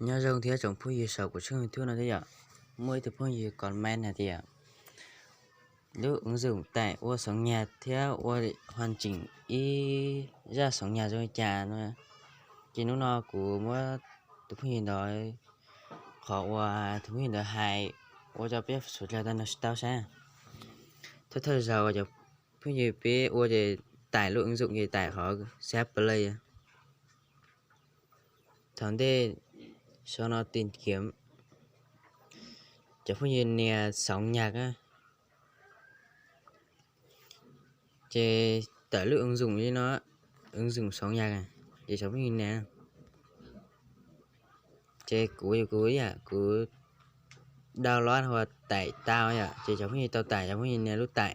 Nyob zoo thiab tsoom phooj ywg saum kuv tshooj YouTube no thiab yom. Muaj ib tug phooj ywg comment hais tias lub ứng dụng tải ua xoov nyag thiab ua hoàn chỉnh ib zaj xoov nyag zoo li cas no. Ces hnub no kuv muab tus phooj ywg ntawd, qhov uas tus phooj ywg ntawd hais ua rau peb suav dlawg tau nrog sib tau saib. Thawj thawj zaug cov phooj ywg peb ua ces tải lub ứng dụng ces tải qhov C H Play. Thaum ntej sau no tìm kiếm, cov phooj ywg nias xoov nyag, ces tải lub ứng dụng li no, ứng dụng xoov nyag, ces cov phooj ywg nias. Ces kuv, kuv yam kuv download ua tải tau yom, ces cov phooj ywg tau tải cov phooj ywg nias lub tải.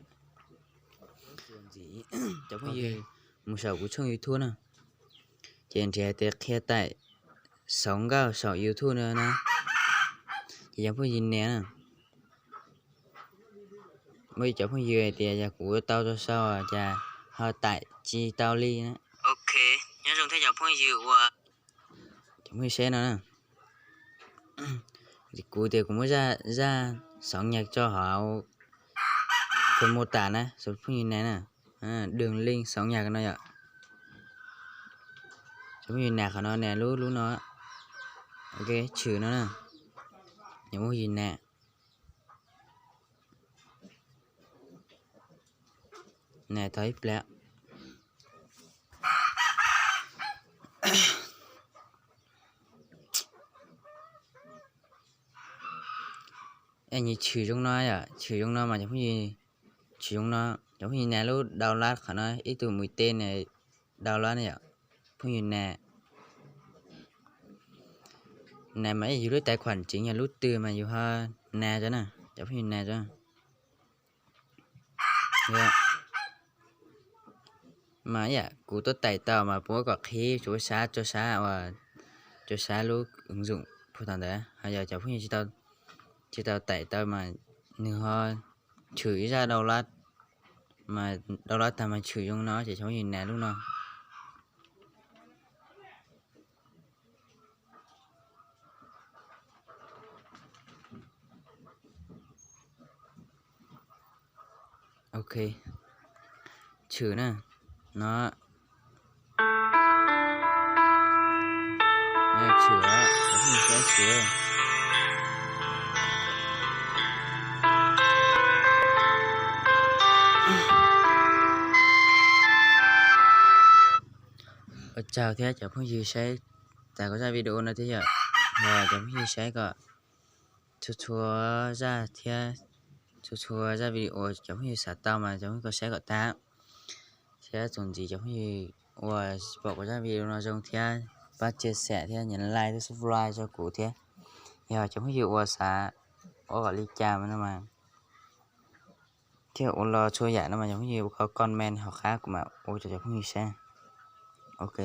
Cov phooj ywg mus saum kuv tshooj YouTube na, ces nrhiav tias qhia tải xoov nkauj saum YouTube no na, ces cov phooj ywg nias na. Muaj ib cov phooj ywg hais tias yog kuv tau rau sau cas ho tải tsis tau li na. Ok, nyob zoo thiab cov phooj ywg ua, cov phooj ywg saib no na. Kuv tias kuv muab zaj xoov nyag tso hauv phần mô tả na, cov phooj ywg nias na, đường link xoov nyag no yom. Cov phooj ywg nias qhov no, nias lub, lub no, ok, chửi no na. Cov phooj ywg nias, nias tau ib pliag. Es nws chửi zoo no yom, chửi zoo no mas cov phooj ywg, chửi zoo no, cov phooj ywg nias lub download qhov no, ib tug mùi tên download na yom. Phooj ywg nias, nias mas yus lub tài khoản chính yog lub twg mas yus ho nias tso na, cov phooj ywg nias tso. Mas ib yam kuv tuaj tải tau mas puab kom qhib tsuav sab, tsuav sab uas, tsuav sab lub ứng dụng pug tom ntawd. Ho yog cov phooj ywg tsis tau tải tau mas nws ho chửi ib zaj download, mas download tag mas chửi zoo no ces cov phooj ywg nias lub no. Ok, chửi na, no, chửi, cov phooj ywg saib chửi. Ua tsaug thiab cov phooj ywg saib tas kuv zaj video no thiab yom. Yog cov phooj ywg saib kom txhua txhua zaj thiab txhua txhua zaj video cov phooj ywg xav tau mas cov phooj ywg saib kom tag. Thiab txuas ntxiv cov phooj ywg uas pom kuv zaj video no zoo thiab pab chia sẻ thiab nyem like thiab subscribe rau kuv thiab. Yog cov phooj ywg uas xav ua kom li cas no mas thiab ua los txhua yam no mas cov phooj ywg ua comment hauv qab kuv mam ua rau cov phooj ywg saib. Ok.